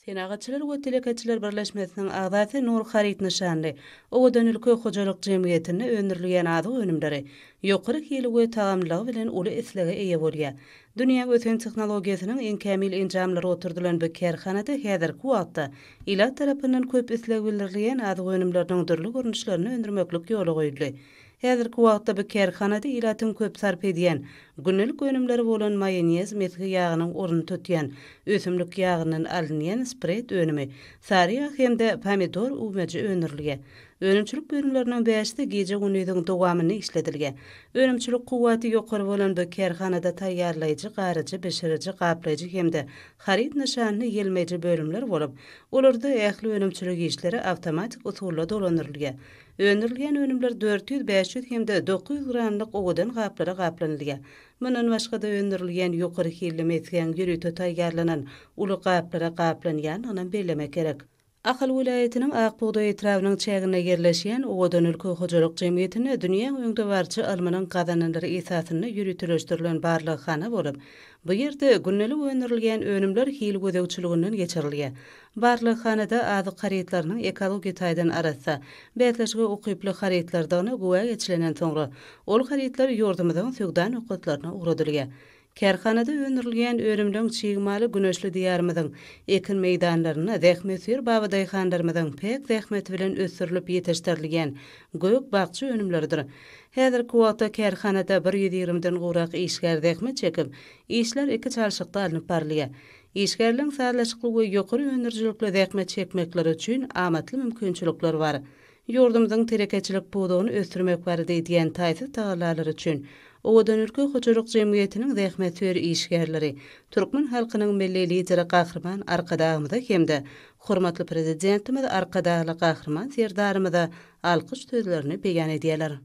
Senagatçylar we telekeçiler birleşmesiniň agzasy Nur haryt nyşanly Owadan ülke hojalyk jemgyýetinde öndürilýän azyk önümleri ýokary hili we tagamlylygy bilen uly islege eýe bolýar. Dünýäň ösen tehnologiýasynyň iň kämil enjamlary oturdylan bu kärhanada häzirki wagtda ilat tarapyndan köp isleg bildirilýän azyk önümleriniň dürli görnüşlerini öndürmeklik ýola goýuldy. Häzirki wagtda bu kärhanada ilatyň köp sarp edýän gündelik önümleri bolan maýonez, mesge ýagynyň ornuny tutýan ösümlik ýagyndan alynýan spred önümi, sary ýag hem-de pomidor üwmeji öndürilýär. Önümçilik bölümleriniň bäşisi gije-gündiziň dowamynda işledilýär. Önümçilik kuwwaty ýokary bolan bu kärhanada taýýarlaýjy, garyjy, bişiriji, gaplaýjy hem-de haryt nyşanly ýelmeýji bölümler bolup, olarda ähli önümçilik işleri awtomatik usulda dolandyrylýar. Öndürilýän önümler 400, 500 hem-de 900 gramlyk owadan gaplara gaplanylýar. Mundan başga-da öndürilýän ýokary hilli mesgäň ýörite taýýarlanan uly gaplara gaplanýandygynam bellemek gerek. Ahal welaýatynyň Ak bugdaý etrabynyň çäginde ýerleşýän Owadan ülke hojalyk jemgyýetinde dünýäň öňdebaryjy ylmynyň gazananlary esasynda ýöriteleşdirilen barlaghana bolup, bu ýerde gündelik öndürilýän önümler hil gözegçiliginden geçirilýär. Barlaghanada azyk harytlarynyň ekologiýa taýdan arassa, bäsleşige ukyply harytlardygyna güwä geçilenden soňra, ol harytlar ýurdumyzyň söwda nokatlaryna ugradylýar. Kärhanada öndürilýän önümleň çig maly güneşli Diýarymyzyň ekin meýdanlarynda zähmetsöýer babadaýhanlarymyzyň päk zähmeti bilen ösdürilip ýetişdirilýän gök-bakja önümleridir. Häzirki wagtda kärhanada bir ýüz ýigrimiden gowrak işgär zähmet çekip, işler iki çalşykda alnyp barylýar. Işgärleň sazlaşykly we ýokary öndürijilikli zähmet çekmekleri üçin amatly mümkinçilikler bar. Ýurdumyzyň telekeçilik pudagyny ösdürmek barada edýän taýsyz tagallalary üçin Owadan ülke hojalyk jemgyýetiniň zähmetsöýer işgärleri türkmen halkynyň Milli Lideri Gahryman Arkadagymyza hem-de hormatly Prezidentimiz Arkadagly Gahryman Serdarymyza alkyş sözlerini beýan edýärler.